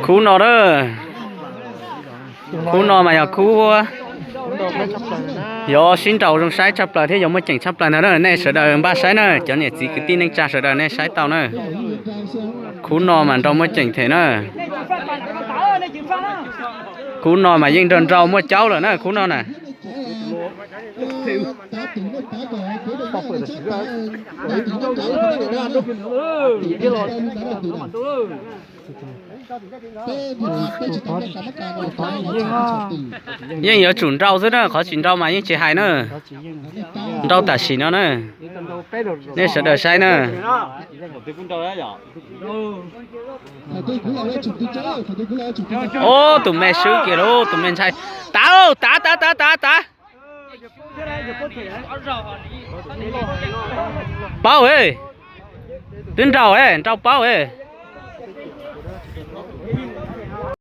Khub no na, khub no mas yog khub yuav sib nraus zoo saib tshaj plaws thiab yuav muaj ceem tshaj plaws ntag na. Nej sawv daws npaj saib na, cov niam txiv kwv tij neej tsa sawv daws nej saib tau na. Khub no mas nrau muaj ceem thiab na. Khub no mas yeej nrau nrau muaj caub lawm na khub no na. Yeej yuav tsum nrau xwb na, qhov tsis nrau mas yeej tsis hais na. Nrau tam sim no na. Nej sawv daws saib na. Ob tug me swb kiag lauj, tus me ntshai. Tav, tav, tav, tav, tav, tav. Paub, twb nrau, nrau paub.